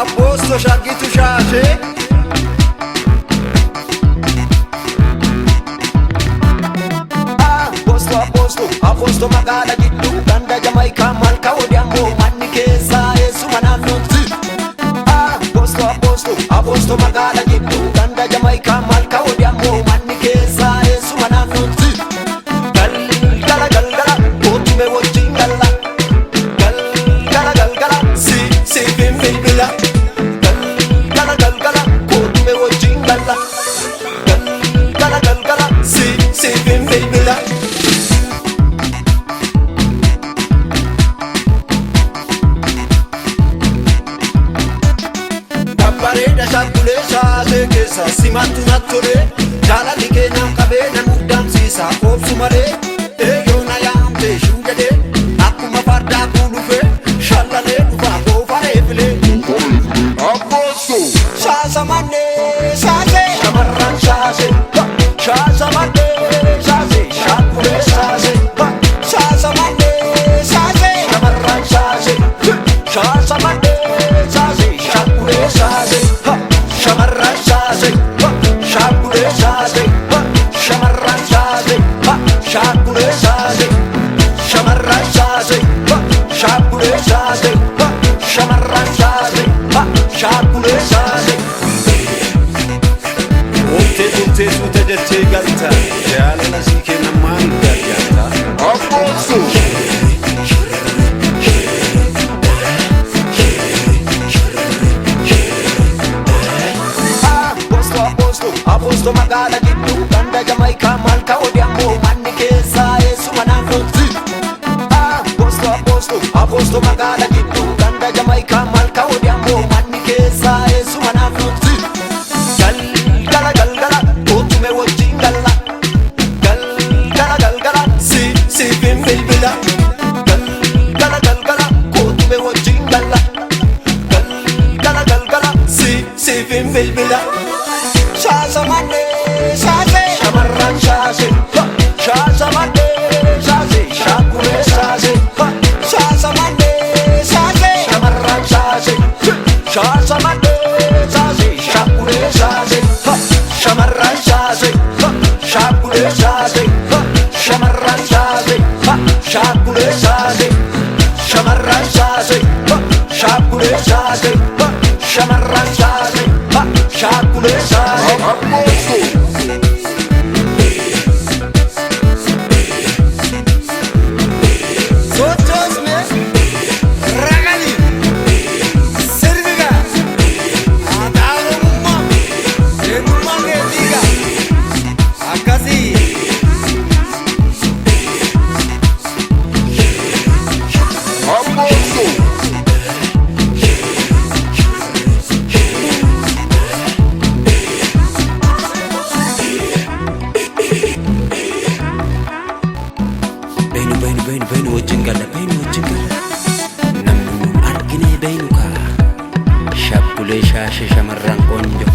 Abboosto shaggitu shaashee. Abboosto abboosto abboosto magaala gidduu ganda Jamaayikaa malka odeemmoo manni keessaa eessuma naannootti. Abboosto abboosto abboosto magaala gidduu ganda Jamaayikaa malka odeemmoo manni keessaa eessuma naannootti. Galgala galgala kootume wajjin galla. Galgala galgala si siifin bilbila. Galgala galgala kootume wajjin galla. Galgala galgala si siifin bilbila. Babbareeda shakkulee shaashee keessa simattu natti tolee jaalalli keenyaan qabee na muddamsiisa koobsu malee eeyyoo na yaamte shuu jedhee akkuma fardaa kuulufee shallalee dhufaa goofaree filee. Abboosto. Shaasamannee shaashee shamarran shaashee shaasamannee shaashee shakkulee shaashee shaasamannee shaashee shamarran shaashee shaasamannee shaashee shakkulee shaashee shamarran shaashee shakkulee shaashee shamarran shaashee shakkulee shaashee shamarran shaashee shakkulee shaashee shamarran shaashee shakkulee shaashee. Ooltee turtee suuta jettee galta jaalala sii kennan maal gargaarta? Abboosto. Abboosto abboosto abboosto magaala gidduu ganda Jamaayikaa malka odeemmoo manni keessaa eessuma naannootti. Abboosto abboosto abboosto magaala gidduu ganda Jamaayikaa malka odeemmoo manni keessaa eessuma naannootti. Galgala galgala kootume wajjin galla. Galgala galgala si siifin bilbila. Galgala galgala kootume wajjin galla. Galgala galgala si siifin bilbila. Shaasamannee shaashee shamarran shaashee shaasamannee shaashee shakkulee shaashee shaasamannee shaashee shamarran shaashee shaasamannee shaashee shakkulee shaashee shamarran shaashee shakkulee shaashee shamarran shaashee shakkulee shaashee shamarran shaashee shakkulee shaashee shamarran shaashee shakkulee shaashee. Abboosto. Sochoosne ragali sirbiga aadaa Oromummaa eenyummaan keetiiga akkasii. Abboosto. Beenu beenu beenu beenu wajjin galla beenu wajjin galla namni nuun argine beenu kaa shakkulee shaashee shamarran qoonjo.